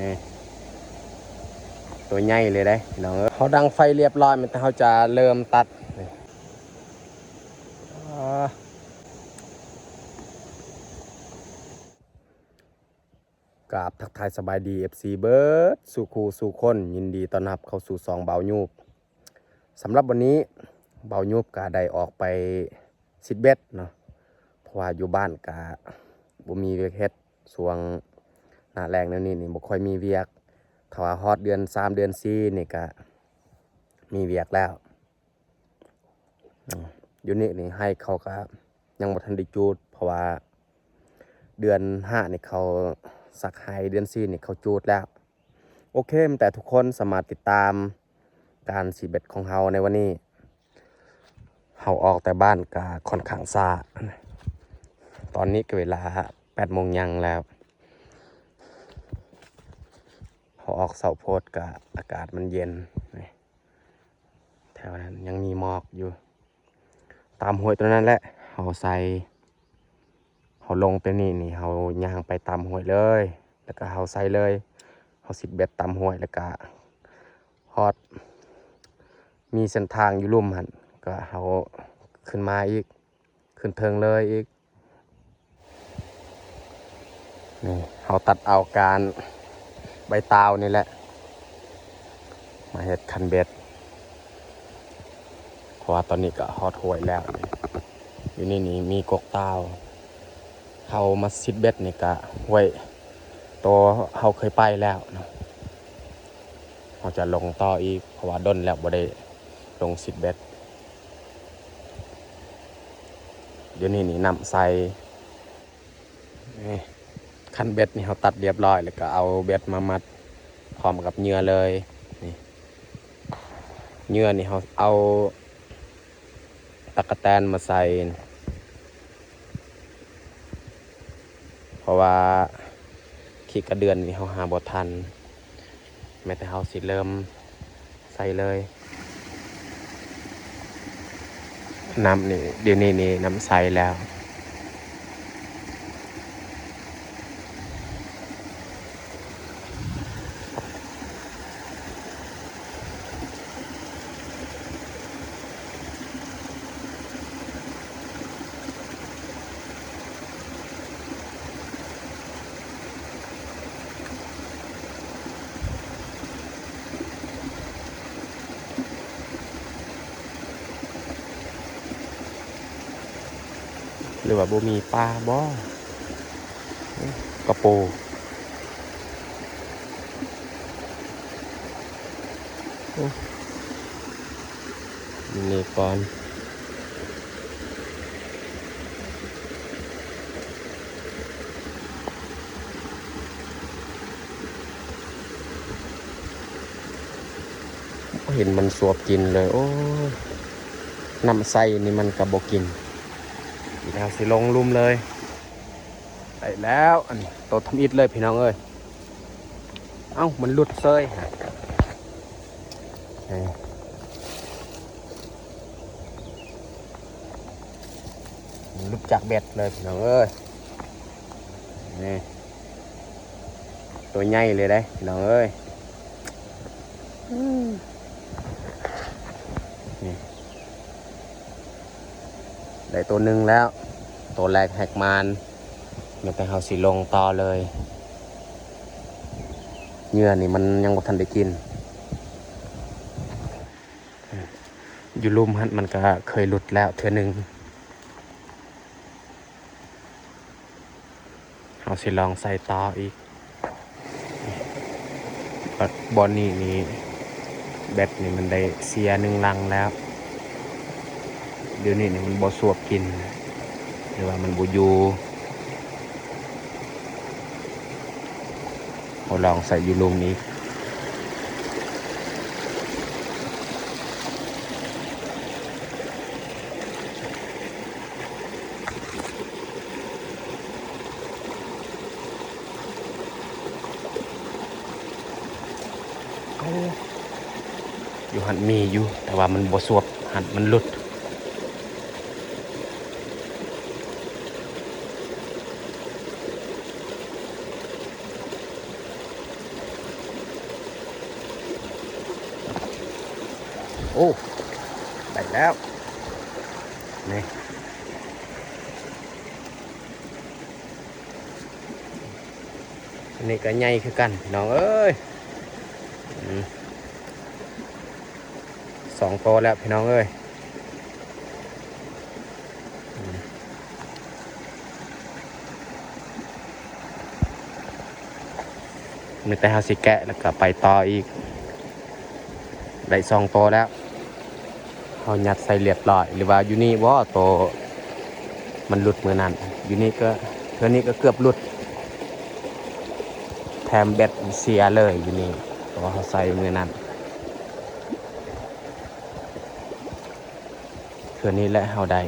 ນີ້ ຕົວໃຫຍ່ເລີຍເດ້ພີ່ນ້ອງເອີຍ. ເຮົາດັງໄຟລຽບຮ້ອຍ ແມ່ນແຕ່ເຮົາຈະເລີ່ມຕັດນີ້. ກາບທັກທາຍສະບາຍດີ ເອັຟຊີ ເບິດສູ່ຄູ່ສູ່ຄົນ, ຍິນດີຕ້ອນຮັບເຂົ້າສູ່ຊ່ອງບ່າວຍູບ. ສຳລັບວັນນີ້ ບ່າວຍູບກະໄດ້ອອກໄປຊິດເບັດເນາະ, ເພາະວ່າຢູ່ບ້ານກະບໍ່ມີວຽກເຮັດ, ຊ່ວງໜ້າແລ້ງແນວນີ້ນີ້ບໍ່ຄ່ອຍມີວຽກ, ຖ້າວ່າຮອດເດືອນສາມເດືອນສີ່ນີ້ກະມີວຽກແລ້ວ. ອືມ ຢູ່ນີ້ນີ້ໄຮ່ເຂົາກະຍັງບໍ່ທັນໄດ້ຈູດ ເພາະວ່າເດືອນຫ້ານີ້ເຂົາສັກໄຮ່, ເດືອນສີ່ນີ້ເຂົາຈູດແລ້ວ. ໂອເຄ ແມ່ນແຕ່ທຸກຄົນສາມາດຕິດຕາມການຊິດເບັດຂອງເຮົາໃນວັນນີ້. ເຮົາອອກແຕ່ບ້ານກະຄ່ອນຂ້າງຊ້າ, ຕອນນີ້ກະເວລາແປດໂມງຍັງແລ້ວ. ເຮົາອອກເຊົ້າໂພດກະອາກາດມັນເຢັນ. ແຖວນັ້ນຍັງມີໝອກຢູ່. ຕາມຫ້ວຍຕົວນັ້ນແຫຼະ ເຮົາໃສ່ ເຮົາລົງແຕ່ນີ້ນີ້ ເຮົາຍ່າງໄປຕາມຫ້ວຍເລີຍ ແລ້ວກະເຮົາໃສ່ເລີຍ. ເຮົາຊິດເບັດຕາມຫ້ວຍ ແລ້ວກະຮອດ ມີເສັ້ນທາງຢູ່ລຸ່ມຫັ້ນ ກະເຮົາຂຶ້ນມາອີກ ຂຶ້ນເທິງເລີຍອີກ. ນີ້ ເຮົາຕັດເອົາກ້ານໃບຕາວນີ້ແຫຼະ ມາເຮັດຄັນເບັດ ເພາະວ່າຕອນນີ້ກະຮອດຫ້ວຍແລ້ວ. ຢູ່ນີ້ນີ້ມີກົກຕາວ, ເຮົາມາຊິດເບັດນີ້ກະຫ້ວຍໂຕເຮົາເຄີຍໄປແລ້ວເນາະ. ເຮົາຈະລົງຕໍ່ອີກ ເພາະວ່າດົນແລ້ວບໍ່ໄດ້ລົງຊິດເບັດ. ດຽວນີ້ນີ້ນ້ຳໃສ. ນີ້ ຄັນເບັດນີ້ເຮົາຕັດລຽບຮ້ອຍ ແລ້ວກໍເອົາເບັດມາມັດພ້ອມກັບເຫຍື່ອເລີຍ. ນີ້ ເຫຍື່ອນີ້ເຮົາເອົາຕັກກະແຕນມາໃສ່ ເພາະວ່າຂີ້ກະເດືອນນີ້ເຮົາຫາບໍ່ທັນ. ແມ້ແຕ່ເຮົາຊິເລີ່ມໃສ່ເລີຍ. ນ້ຳນີ້ ດຽວນີ້ນີ້ນ້ຳໃສແລ້ວ. ຫຼືວ່າບໍ່ມີປາບໍ່? ກະໂປ ໂອ້ ນີ້ກ່ອນ. ບໍ່ເຫັນມັນສວບກິນເລີຍ. ໂອ້ຍ ນ້ຳໃສນີ້ມັນກະບໍ່ກິນ. ດຽວຊິລົງລຸ່ມເລີຍ. ໄດ້ແລ້ວ ອັນນີ້ໂຕທຳອິດເລີຍພີ່ນ້ອງເອີຍ. ເອົ້າ ມັນຫຼຸດເຊີຍ. ນີ້ ມັນຫຼຸດຈາກເບັດເລີຍພີ່ນ້ອງເອີຍ. ນີ້ ໂຕໃຫຍ່ເລີຍເດ້ພີ່ນ້ອງເອີຍ. ອືມ ນີ້ ໄດ້ໂຕໜຶ່ງແລ້ວ ໂຕແລກແຮກມານ. ແມ່ນແຕ່ເຮົາຊິລົງຕໍ່ເລີຍ. ເຫຍື່ອນີ້ມັນຍັງບໍ່ທັນໄດ້ກິນ. ຢູ່ລຸ່ມຫັ້ນມັນກະເຄີຍຫຼຸດແລ້ວເທື່ອໜຶ່ງ. ເຮົາຊິລອງໃສ່ຕໍ່ອີກ. ບ່ອນນີ້ນີ້ ແບັດນີ້ມັນໄດ້ເສຍໜຶ່ງຫຼັງແລ້ວ. ດຽວນີ້ນີ້ມັນບໍ່ສວບກິນ ຫຼືວ່າມັນບໍ່ຢູ່. ເຮົາລອງໃສ່ຢູ່ລຸ່ມອີກ. ເອົາ ຢູ່ຫັ້ນມີຢູ່ ແຕ່ວ່າມັນບໍ່ສວບ ຫັ້ນມັນຫຼຸດ. ໂອ້ ໄດ້ແລ້ວ ນີ້ ອັນນີ້ກໍໃຫຍ່ຄືກັນພີ່ນ້ອງເອີຍ ອືມ ສອງໂຕແລ້ວພີ່ນ້ອງເອີຍ ອືມ ມີແຕ່ເຮົາຊິແກະ ແລ້ວກໍໄປຕໍ່ອີກ ໄດ້ສອງໂຕແລ້ວ ເຮົາຍັດໃສ່ລຽບຮ້ອຍ ຫຼືວ່າຢູ່ນີ້ບໍ່ ໂຕມັນຫຼຸດມື້ນັ້ນ ຢູ່ນີ້ກໍ ເທື່ອນີ້ກໍເກືອບຫຼຸດ ແຖມເບັດເສຍເລີຍຢູ່ນີ້ ເພາະວ່າເຮົາໃສ່ມື້ນັ້ນ ເທື່ອນີ້ແຫຼະເຮົາໄດ້.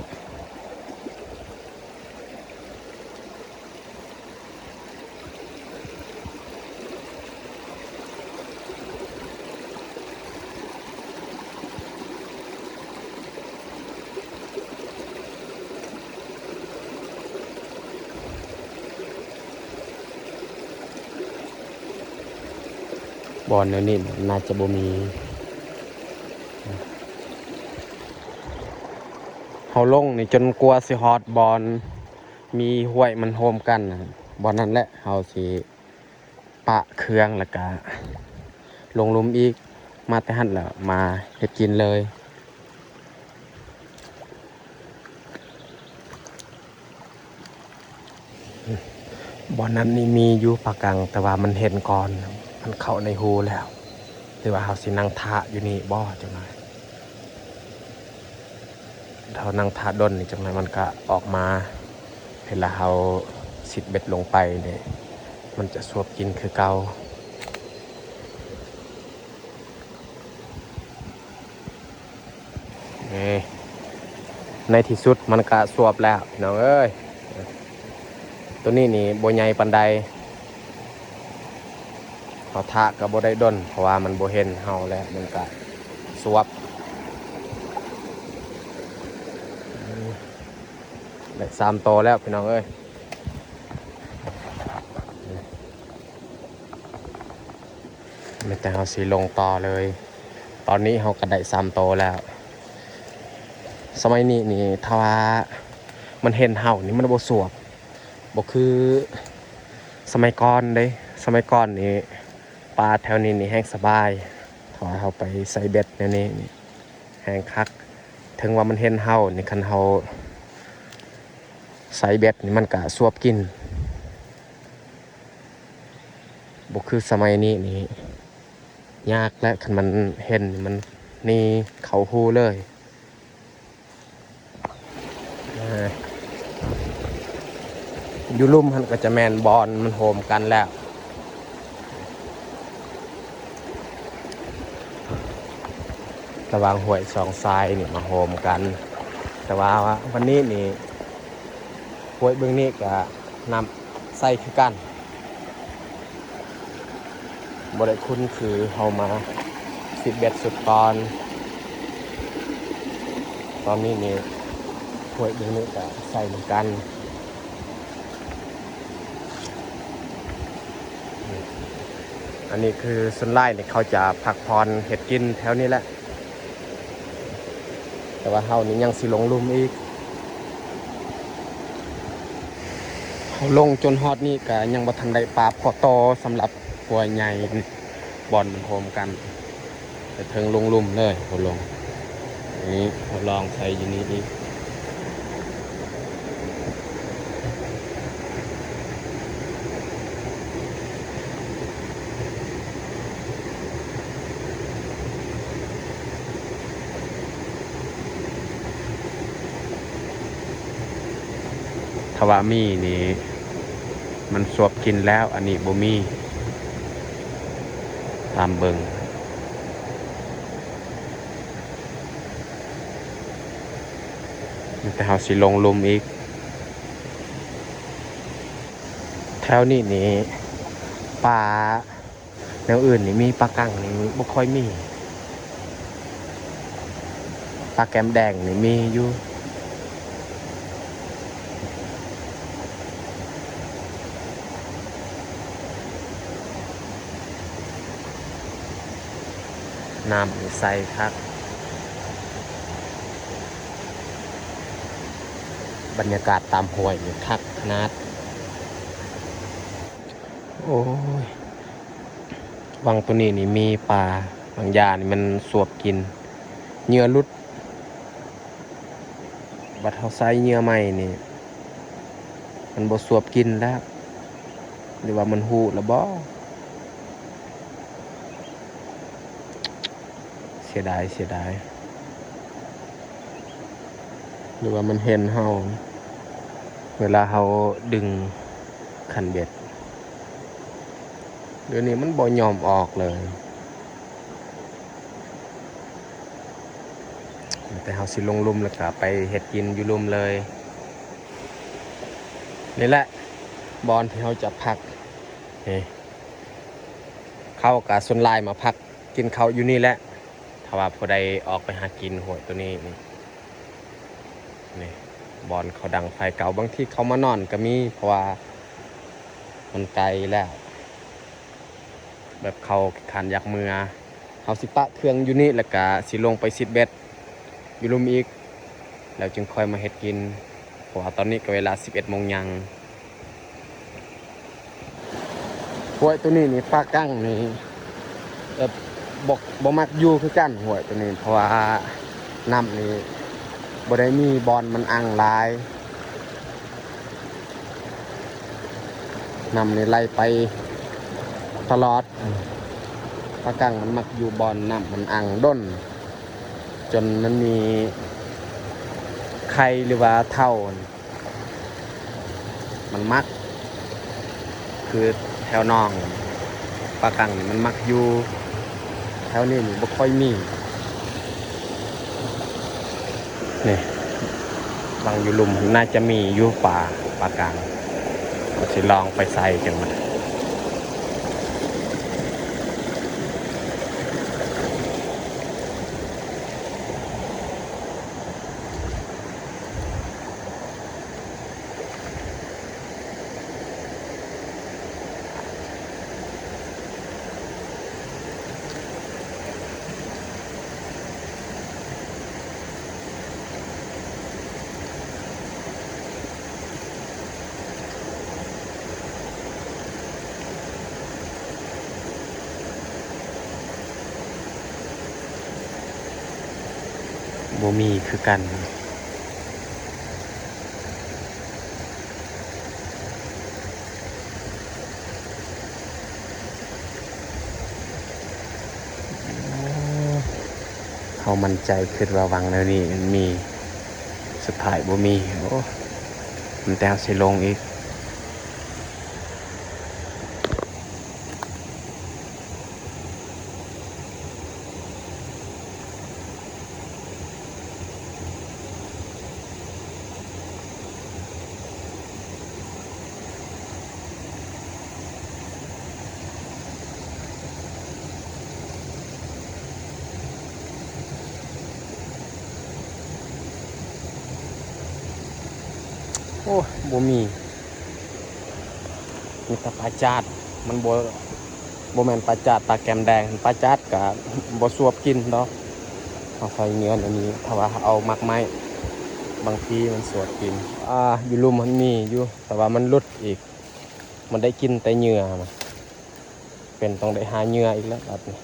ບ່ອນແນວນີ້ໜ້າຈະບໍ່ມີ ເຮົາລົງນີ້ຈົນກວ່າຊິຮອດບ່ອນມີຫ້ວຍມັນໂຮມກັນ ບ່ອນນັ້ນແຫຼະເຮົາຊິປະເຄື່ອງ ແລ້ວກະລົງລຸ່ມອີກ ມາແຕ່ຫັ້ນແລ້ວມາເຮັດກິນເລີຍ. ບ່ອນນັ້ນນີ້ມີຢູ່ປາກັງ ແຕ່ວ່າມັນເຫັນກ່ອນ ມັນເຂົ້າໃນຮູແລ້ວ ຫຼືວ່າເຮົາຊິນັ່ງຖ້າຢູ່ນີ້ບໍ່ ຈັກໜ່ອຍ ຖ້ານັ່ງຖ້າດົນນີ້ ຈັກໜ່ອຍມັນກະອອກມາ ເວລາເຮົາຊິດເບັດລົງໄປນີ້ ມັນຈະສວບກິນຄືເກົ່າ. ນີ້ ໃນທີ່ສຸດມັນກະສວບແລ້ວພີ່ນ້ອງເອີຍ ໂຕນີ້ນີ້ບໍ່ໃຫຍ່ປານໃດ ເຮົາຖ້າກະບໍ່ໄດ້ດົນ ເພາະວ່າມັນບໍ່ເຫັນເຮົາແລ້ວ ມັນກະສວບ ໄດ້ສາມໂຕແລ້ວພີ່ນ້ອງເອີຍ. ມີແຕ່ເຮົາຊິລົງຕໍ່ເລີຍ ຕອນນີ້ເຮົາກໍໄດ້ສາມໂຕແລ້ວ ສະໄໝນີ້ນີ້ ຖ້າວ່າມັນເຫັນເຮົານີ້ ມັນບໍ່ສວບ ບໍ່ຄືສະໄໝກ່ອນເດ້ ສະໄໝກ່ອນນີ້ ປາແຖວນີ້ນີ້ແຮ່ງສະບາຍ ຖ້າວ່າເຮົາໄປໃສ່ເບັດແນວນີ້ນີ້ ແຮ່ງຄັກ ເຖິງວ່າມັນເຫັນເຮົານີ້ ຄັນເຮົາໃສ່ເບັດນີ້ ມັນກະສວບກິນ ບໍ່ຄືສະໄໝນີ້ນີ້ ຍາກແຫຼະ ຄັນມັນເຫັນນີ້ ມັນໜີເຂົ້າຮູເລີຍ. ເອີ ຢູ່ລຸ່ມຫັ້ນກໍຈະແມ່ນບ່ອນມັນໂຮມກັນແລ້ວ ລະຫວ່າງຫ້ວຍສອງສາຍນີ້ມາໂຮມກັນ ແຕ່ວ່າວັນນີ້ນີ້ ຫ້ວຍເບື້ອງນີ້ກະນ້ຳໃສຄືກັນ ບໍ່ໄດ້ຂຸ່ນຄືເຮົາມາຊິດເບັດຊຸດກ່ອນ ຕອນນີ້ນີ້ ຫ້ວຍເບື້ອງນີ້ກະໃສເໝືອນກັນ. ອັນນີ້ຄືສ່ວນຫຼາຍນີ້ເຂົາຈະພັກຜ່ອນເຮັດກິນແຖວນີ້ແຫຼະ ແຕ່ວ່າເຮົານີ້ຍັງຊິລົງລຸ່ມອີກ ເຮົາລົງຈົນຮອດນີ້ກະຍັງບໍ່ທັນໄດ້ປາພໍໂຕ ສຳລັບຫ້ວຍໃຫຍ່ ບ່ອນມັນໂຮມກັນ ໄປເທິງລົງລຸ່ມເລີຍ ບໍ່ລົງ ນີ້ທົດລອງໃສ່ຢູ່ນີ້ອີກ. ຖ້າວ່າມີນີ້ ມັນສວບກິນແລ້ວ ອັນນີ້ບໍ່ມີ ຕາມເບິ່ງ ມີແຕ່ເຮົາຊິລົງລຸ່ມອີກ. ແຖວນີ້ນີ້ ປາແນວອື່ນນີ້ມີ ປາກັງນີ້ບໍ່ຄ່ອຍມີ ປາແກ້ມແດງນີ້ມີຢູ່ ນ້ຳນີ້ໃສຄັກ. ບັນຍາກາດຕາມຫ້ວຍນີ້ຄັກຂະໜາດ. ໂອ້ຍ ວັງໂຕນີ້ນີ້ມີປາ ບາງຢ່າງນີ້ມັນສວບກິນ ເຫຍື່ອຫຼຸດ. ບັດເຮົາໃສ່ເຫຍື່ອໃໝ່ນີ້ ມັນບໍ່ສວບກິນແລ້ວ ຫຼືວ່າມັນຮູ້ແລ້ວບໍ? ເສຍດາຍ ເສຍດາຍ. ຫຼືວ່າມັນເຫັນເຮົາ ເວລາເຮົາດຶງຄັນເບັດ. ດຽວນີ້ມັນບໍ່ຍອມອອກເລີຍ. ແຕ່ເຮົາຊິລົງລຸ່ມ ແລ້ວກະໄປເຮັດກິນຢູ່ລຸ່ມເລີຍ. ນີ້ແຫຼະບ່ອນທີ່ເຮົາຈະພັກ. ນີ້ ເຂົາກະສ່ວນຫຼາຍມາພັກກິນເຂົ້າຢູ່ນີ້ແຫຼະ ຖ້າວ່າຜູ້ໃດອອກໄປຫາກິນຫ້ວຍໂຕນີ້. ນີ້ ນີ້ບ່ອນເຂົາດັງໄຟເກົ່າ ບາງທີເຂົາມານອນກະມີ ເພາະວ່າມັນໄກແລ້ວ ແບບເຂົາຂີ້ຄ້ານຢາກເມືອ. ເຮົາຊິປະເຄື່ອງຢູ່ນີ້ ແລ້ວກະຊິລົງໄປຊິດເບັດຢູ່ລຸ່ມອີກ ແລ້ວຈຶ່ງຄ່ອຍມາເຮັດກິນ ເພາະວ່າຕອນນີ້ກະເວລາສິບເອັດໂມງຍ່າງ. ຫ້ວຍໂຕນີ້ນີ້ ປາກັງນີ້ ແບບ ບໍ່ ບໍ່ມັກຢູ່ຄືກັນ ຫ້ວຍໂຕນີ້ ເພາະວ່ານ້ຳນີ້ບໍ່ໄດ້ມີບ່ອນມັນອັ່ງຫຼາຍ. ນ້ຳນີ້ໄຫຼໄປຕະຫຼອດ. ປາກັງມັນມັກຢູ່ບ່ອນນ້ຳມັນອັ່ງດົນ ຈົນມັນມີໄຂ່ ຫຼືວ່າເທົ້າ ມັນມັກ ຄືແຖວໜອງ ປາກັງນີ້ມັນມັກຢູ່ ແຖວນີ້ນີ້ບໍ່ຄ່ອຍມີ. ນີ້ ວາງຢູ່ລຸ່ມ ໜ້າຈະມີຢູ່ປາ ປາກັງ. ເຮົາຊິລອງໄປໃສ່ຈັ່ງມັນ. ບໍ່ມີຄືກັນ. ເຮົາໝັ້ນໃຈຄິດວ່າວັງແນວນີ້ມັນມີ ສຸດທ້າຍບໍ່ມີ. ໂອ້ ມັນແຕ່ເຮົາຊິລົງອີກ. ໂອ້ ບໍ່ມີ ມີແຕ່ປາຈາດ. ມັນບໍ່ ບໍ່ແມ່ນປາຈາດຕາແກມແດງ, ປາຈາດກະບໍ່ສວບກິນດອກ. ເຮົາໃສ່ເຫຍື່ອອັນນີ້ ຖ້າວ່າເຮົາເອົາໝາກໄມ້ ບາງທີມັນສວບກິນ. ອ່າ ຢູ່ລຸ່ມຫັ້ນມີຢູ່ ແຕ່ວ່າມັນຫຼຸດອີກ. ມັນໄດ້ກິນແຕ່ເຫຍື່ອນະ. ເປັນຕ້ອງໄດ້ຫາເຫຍື່ອອີກແລ້ວບາດນີ້.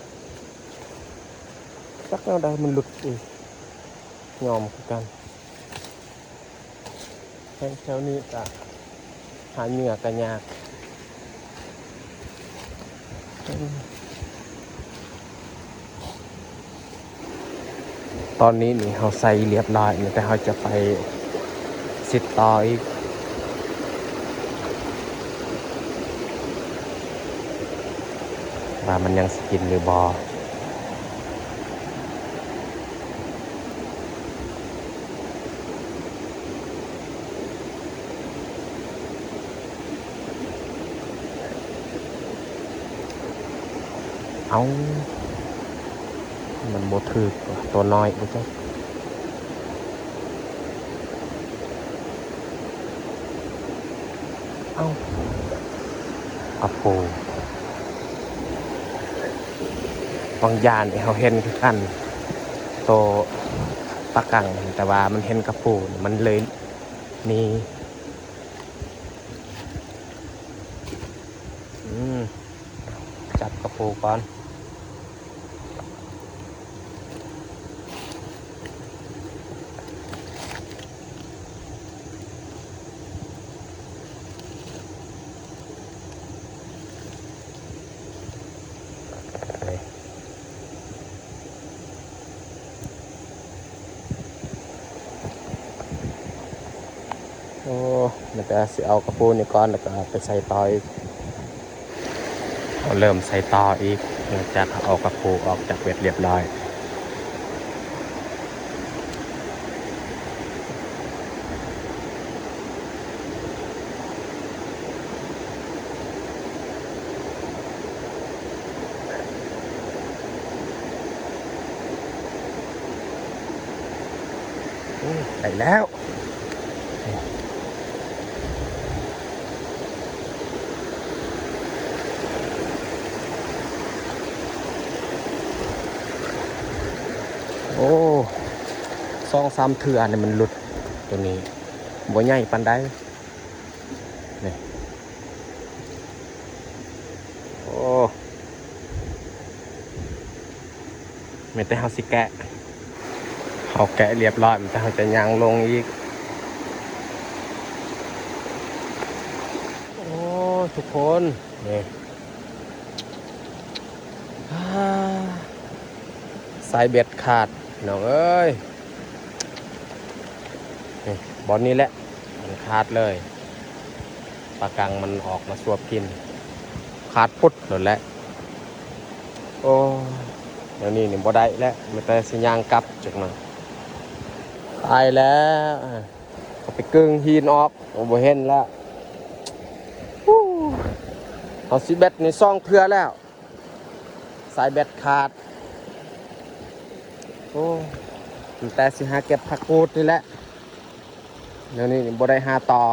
ຈັກແນວໃດມັນຫຼຸດອີກ. ຍອມຄືກັນ. ແຖວນີ້ກະຫາເຫຍື່ອກະຍາກ. ຕອນນີ້ນີ້ເຮົາໃສ່ຮຽບຮ້ອຍ ມີແຕ່ເຮົາຈະໄປຊິດຕໍ່ອີກ ວ່າມັນຍັງຊິກິນຫຼືບໍ່. ເອົ້າ ມັນບໍ່ຖືກ ຕົວນ້ອຍບໍ່ຈັກ. ເອົ້າ ກະໂປ ບາງຢ່າງນີ້ເຮົາເຫັນຄືກັນ ໂຕປາກັງ ແຕ່ວ່າມັນເຫັນກະໂປ ມັນເລີຍ ນີ້ ອືມ ຈັບກະປູກ່ອນ. ໂອ້ ມັນກະຊິເອົາກະປູນີ້ກ່ອນ ແລ້ວກະໄປໃສ່ຕໍ່ອີກ. ເຮົາເລີ່ມໃສ່ຕໍ່ອີກ ຫຼັງຈາກເຮົາເອົາກະປູອອກຈາກເບັດລຽບຮ້ອຍ. ໂອ້ ໄດ້ແລ້ວ. ໂອ້ ສອງສາມເທື່ອນີ້ມັນຫຼຸດ. ໂຕນີ້ບໍ່ໃຫຍ່ປານໃດນີ້. ໂອ້ ແມ່ນແຕ່ເຮົາຊິແກະ ເຮົາແກະລຽບຮ້ອຍ ແມ່ນແຕ່ເຮົາຈະຍ່າງລົງອີກ. ໂອ້ ທຸກຄົນ ນີ້ ອາ ສາຍເບັດຂາດ ນ້ອງເອີຍ. ນີ້ ບ່ອນນີ້ແຫຼະ ມັນຂາດເລີຍ. ປາກັງມັນອອກມາສວບກິນ ຂາດປຸດໂລດແຫຼະ. ໂອ້ ແນວນີ້ນີ້ບໍ່ໄດ້ແລ້ວ ມີແຕ່ຊິຍ່າງກັບຈັກໜ້ອຍ. ຕາຍແລ້ວ ເຂົາໄປກຶ່ງຫີນອອກ ບໍ່ເຫັນແລ້ວ. ເຮົາຊິເບັດນີ້ສອງເທື່ອແລ້ວ ສາຍເບັດຂາດ. ໂອ້ ມີແຕ່ຊິຫາເກັບຜັກກູດນີ້ແຫຼະ. ແນວນີ້ບໍ່ໄດ້ຫາຕໍ່.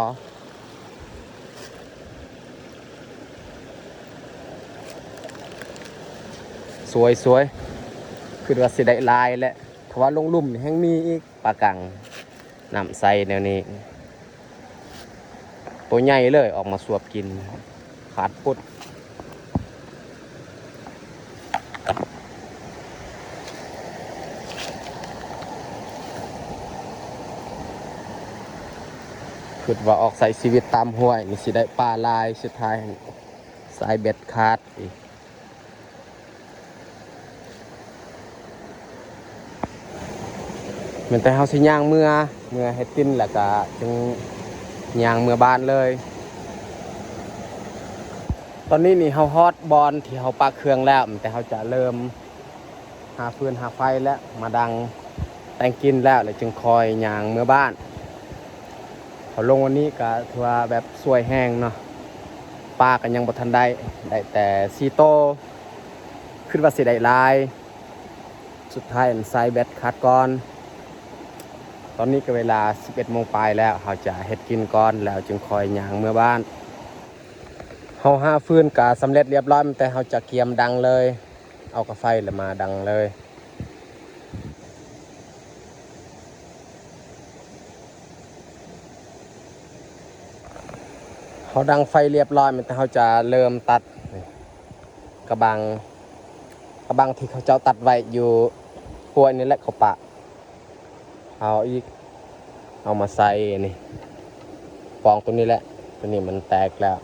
ສວຍໆ ຄິດວ່າຊິໄດ້ຫຼາຍແຫຼະ. ຖ້າວ່າລົງລຸ່ມແຮ່ງມີອີກ ປາກັງ ນ້ຳໃສແນວນີ້ ໂຕໃຫຍ່ເລີຍ ອອກມາສວບກິນ ຂາດປຸດ. ຄິດວ່າອອກໃຊ້ຊີວິດຕາມຫ້ວຍນີ້ຊິໄດ້ປາຫຼາຍ ສຸດທ້າຍສາຍເບັດຂາດອີກ. ແມ່ນແຕ່ເຮົາຊິຍ່າງເມືອ ເມືອເຮັດກິນ ແລ້ວກະຈຶ່ງຍ່າງເມືອບ້ານເລີຍ. ຕອນນີ້ນີ້ເຮົາຮອດບ່ອນທີ່ເຮົາປະເຄື່ອງແລ້ວ ແມ່ນແຕ່ເຮົາຈະເລີ່ມຫາຟືນຫາໄຟ ແລະ ມາດັງແຕ່ງກິນແລ້ວ ແລ້ວຈຶ່ງຄ່ອຍຍ່າງເມືອບ້ານ. ເຮົາລົງວັນນີ້ກະຖືວ່າແບບສວຍແຮງເນາະ ປາກະຍັງບໍ່ທັນໄດ້ ໄດ້ແຕ່ສີ່ໂຕ ຄິດວ່າຊິໄດ້ຫຼາຍ. ສຸດທ້າຍອັນສາຍແບັດຂາດກ່ອນ. ຕອນນີ້ກໍເວລາສິບເອັດໂມງປາຍແລ້ວ ເຮົາຈະເຮັດກິນກ່ອນ ແລ້ວຈຶ່ງຄ່ອຍຍ່າງເມືອບ້ານ. ເຮົາຫາຟືນກະສຳເລັດລຽບຮ້ອຍ ແຕ່ເຮົາຈະກຽມດັງເລີຍ ເອົາກາໄຟແລ້ວມາດັງເລີຍ. ເຮົາດັງໄຟລຽບຮ້ອຍ ແມ່ນແຕ່ເຮົາຈະເລີ່ມຕັດ ນີ້ ກະບັງ ກະບັງທີ່ເຂົາເຈົ້າຕັດໄວ້ຢູ່ຫ້ວຍນີ້ແຫຼະ ເຂົາປະ ເອົາອີກ ເອົາມາໃສ່ນີ້ ປ່ອງໂຕນີ້ແຫຼະ ໂຕນີ້ມັນແຕກແລ້ວ.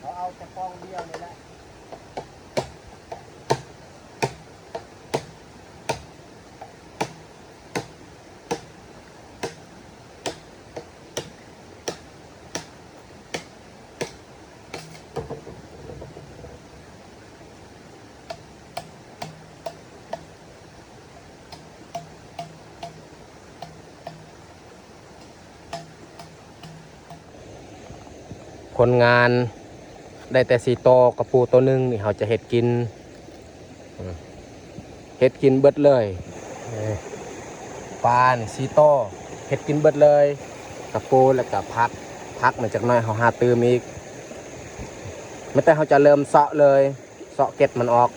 ເຮົາເອົາແຕ່ປ່ອງດຽວນີ້ແຫຼະ. ຄົນງານໄດ້ແຕ່ສີ່ໂຕ ກະປູໂຕໜຶ່ງນີ້ ເຮົາຈະເຮັດກິນ ເຮັດກິນເບິດເລີຍ. ເອີ ປານີ້ສີ່ໂຕ ເຮັດກິນເບິດເລີຍ. ກະປູ ແລ້ວກະຜັກ ຜັກນີ້ຈັກໜ້ອຍເຮົາຫາຕື່ມອີກ ແມ່ນແຕ່ເຮົາຈະເລີ່ມເຊາະເລີຍ ເຊາະເກັດມັນອອກ.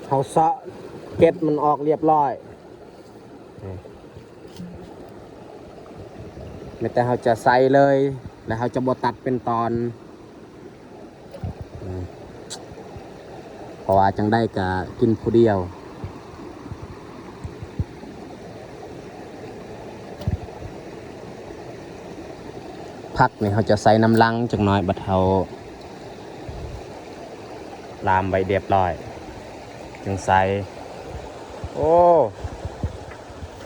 ເຮົາເຊາະເກັດມັນອອກລຽບລ້ອຍ ນີ້ ແມ່ນແຕ່ເຮົາຈະໃສ່ເລີຍ ແລະເຮົາຈະບໍ່ຕັດເປັນຕອນ ອືມ ເພາະວ່າຈັ່ງໃດກະກິນຜູ້ດຽວ. ຜັກນີ້ເຮົາຈະໃສ່ນຳຫຼັງຈັກໜ້ອຍ ບັດເຮົາລາມໄວ້ລຽບລ້ອຍ ຈຶ່ງໃສ່. ໂອ້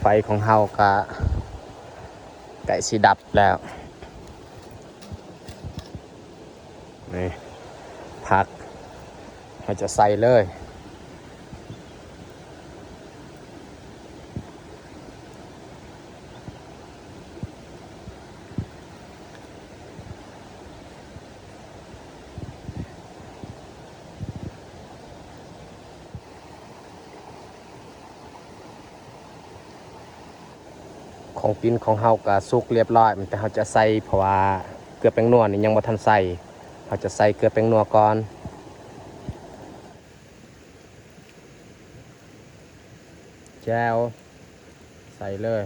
ໄຟຂອງເຮົາກະໃກ້ຊິດັບແລ້ວ. ນີ້ ຜັກ ເຮົາຈະໃສ່ເລີຍ. ຂອງກິນຂອງເຮົາກະສຸກລຽບລ້ອຍ ແຕ່ເຮົາຈະໃສ່ ເພາະວ່າເກືອແປ້ງນົວນີ້ຍັງບໍ່ທັນໃສ່ ເຮົາຈະໃສ່ເກືອແປ້ງນົວກ່ອນ. ແຈ່ວ ໃສ່ເລີຍ.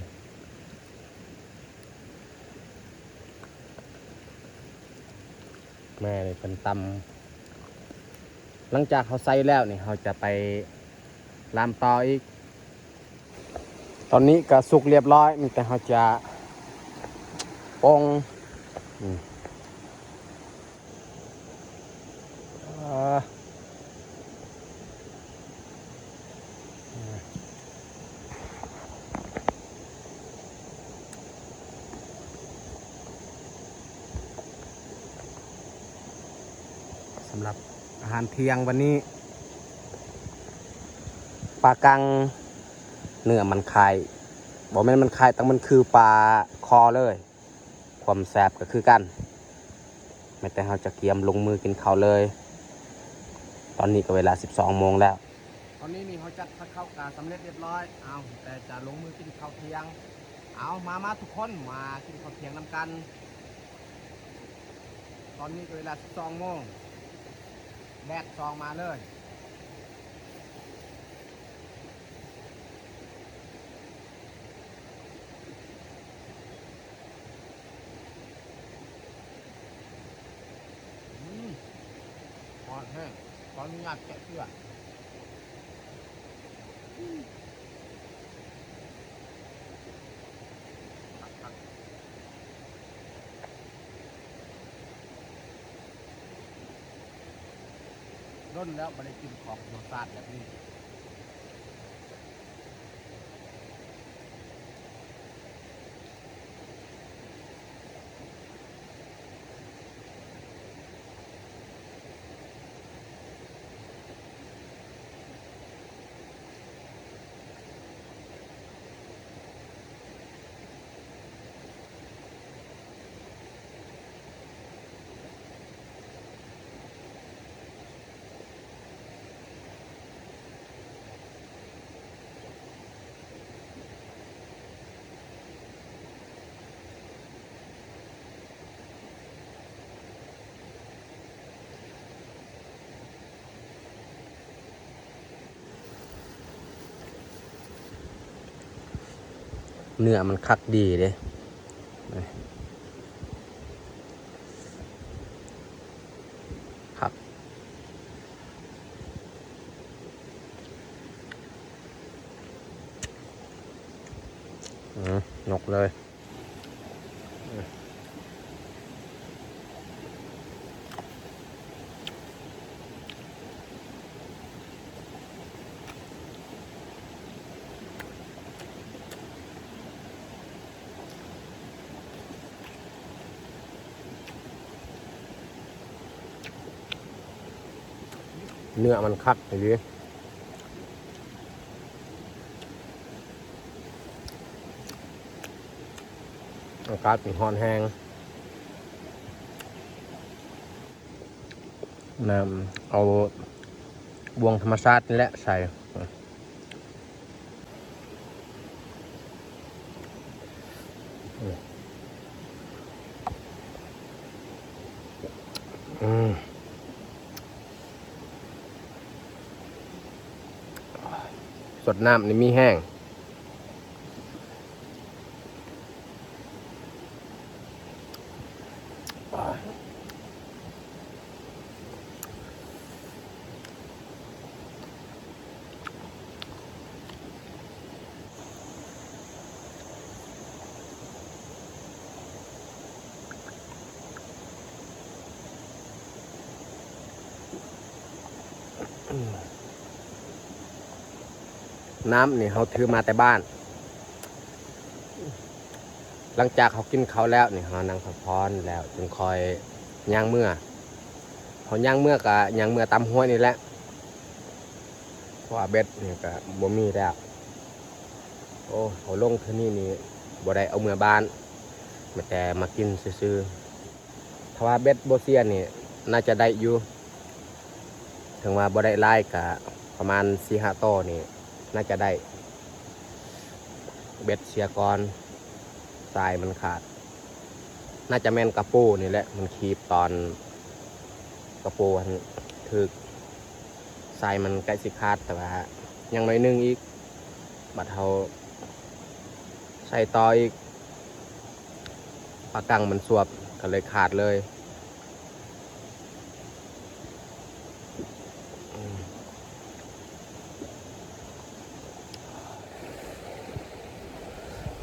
ແມ່ນີ້ເພິ່ນຕຳ ຫຼັງຈາກເຮົາໃສ່ແລ້ວນີ້ ເຮົາຈະໄປລາມຕໍ່ອີກ. ຕອນນີ້ກະສຸກລຽບລ້ອຍ ມີແຕ່ເຮົາຈະປົງ ອືມ. ອ່າ ສຳລັບອາຫານທ່ຽງວັນນີ້ ປາກັງ ເນື້ອມັນຄ້າຍ ບໍ່ແມ່ນມັນຄ້າຍ ແຕ່ມັນຄືປາຄໍເລີຍ. ຄວາມແຊບກໍຄືກັນ ແມ່ນແຕ່ເຮົາຈະກຽມລົງມືກິນເຂົ້າເລີຍ. ຕອນນີ້ກໍເວລາສິບສອງໂມງແລ້ວ. ຕອນນີ້ນີ້ເຮົາຈັດພາເຂົ້າກະສຳເລັດລຽບລ້ອຍ ເອົາ ແຕ່ຈະລົງມືກິນເຂົ້າທ່ຽງ. ເອົາ ມາ ມາທຸກຄົນ ມາກິນເຂົ້າທ່ຽງນຳກັນ. ຕອນນີ້ກໍເວລາສິບສອງໂມງ ແດດສ່ອງມາເລີຍ. ອືມ ຮ້ອນແຮງ ຂໍອະນຸຍາດແກະເສື້ອ. ດົນແລ້ວບໍ່ໄດ້ກິນຂອງລົດຊາດແບບນີ້. ເນື້ອມັນຄັກດີເດ້ ຄັກ ອືມ ຍົກເລີຍ. ເນື້ອມັນຄັກອີ່ຫຼີ. ອາກາດມັນຮ້ອນແຮງ ນ້ຳ ເອົາບ່ວງທຳມະຊາດນີ້ແຫຼະໃສ່. ອືມ ສົດນ້ຳນີ້ມີແຮງ. ນ້ຳນີ້ເຮົາຖືມາແຕ່ບ້ານ. ຫຼັງຈາກເຮົາກິນເຂົ້າແລ້ວນີ້ ເຮົານັ່ງພັກຜ່ອນແລ້ວຈຶ່ງຄ່ອຍຍ່າງເມືອ. ເຮົາຍ່າງເມືອກະຍ່າງເມືອຕາມຫ້ວຍນີ້ແຫຼະ ເພາະວ່າເບັດນີ້ກະບໍ່ມີແລ້ວ. ໂອ້ ເຮົາລົງເທື່ອນີ້ນີ້ບໍ່ໄດ້ເອົາເມືອບ້ານ ມີແຕ່ມາກິນຊື່ໆ. ຖ້າວ່າເບັດບໍ່ເສຍນີ້ ໜ້າຈະໄດ້ຢູ່ ເຖິງວ່າບໍ່ໄດ້ຫຼາຍກະປະມານສີ່ຫ້າໂຕນີ້ ໜ້າຈະໄດ້. ເບັດເສຍກ່ອນ ສາຍມັນຂາດ. ໜ້າຈະແມ່ນກະປູນີ້ແຫຼະ ມັນຄີບຕອນກະປູຫັ້ນຖືກ ສາຍມັນໃກ້ຊິຂາດ ແຕ່ວ່າຍັງໜ້ອຍໜຶ່ງອີກ ບັດເຮົາໃສ່ຕໍ່ອີກ ປາກັງມັນສວບ ກໍເລີຍຂາດເລີຍ.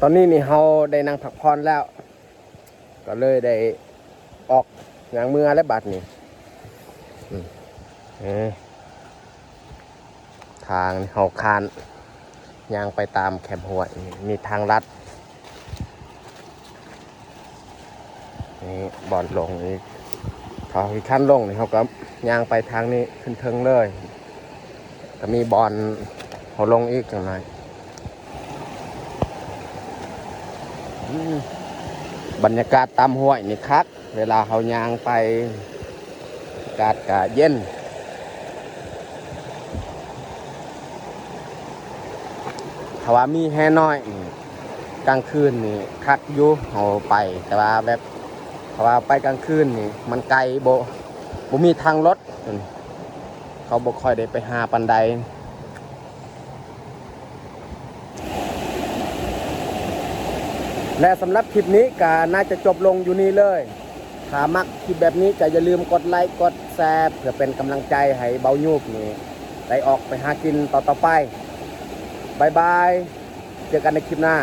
ຕອນນີ້ນີ້ເຮົາໄດ້ນັ່ງພັກຜ່ອນແລ້ວ ກໍເລີຍໄດ້ອອກຍ່າງເມືອແລ້ວບາດນີ້. ອືມ ເອີ ທາງເຮົາຄານຍ່າງໄປຕາມແຄມຫ້ວຍ ມີທາງລັດ ນີ້ບ່ອນລົງອີກ. ຖ້າເຮົາຂີ້ຄ້ານລົງນີ້ ເຮົາກໍຍ່າງໄປທາງນີ້ຂຶ້ນເທິງເລີຍ ກໍມີບ່ອນເຮົາລົງອີກຈັກໜ້ອຍ. ອືມ ບັນຍາກາດຕາມຫ້ວຍນີ້ຄັກ ເວລາເຮົາຍ່າງໄປ ອາກາດກະເຢັນ. ຖ້າວ່າມີແຮ່ນ້ອຍນີ້ ກາງຄືນນີ້ຄັກຢູ່ ເຮົາໄປ ແຕ່ວ່າແບບ ຖ້າວ່າໄປກາງຄືນນີ້ ມັນໄກ ບໍ່ ບໍ່ມີທາງລົດ ເຂົາບໍ່ຄ່ອຍໄດ້ໄປຫາປານໃດ. ແລະ ສຳລັບຄລິບນີ້ກໍໜ້າຈະຈົບລົງຢູ່ນີ້ເລີຍ. ຖ້າມັກຄລິບແບບນີ້ກໍຢ່າລືມກົດໄລກ໌ ກົດແຊ ເພື່ອເປັນກຳລັງໃຈໃຫ້ເບົາຍູບນີ້ໄດ້ອອກໄປຫາກິນຕໍ່ໆໄປ. ບາຍບາຍ ເຈີກັນໃນຄລິບໜ້າ.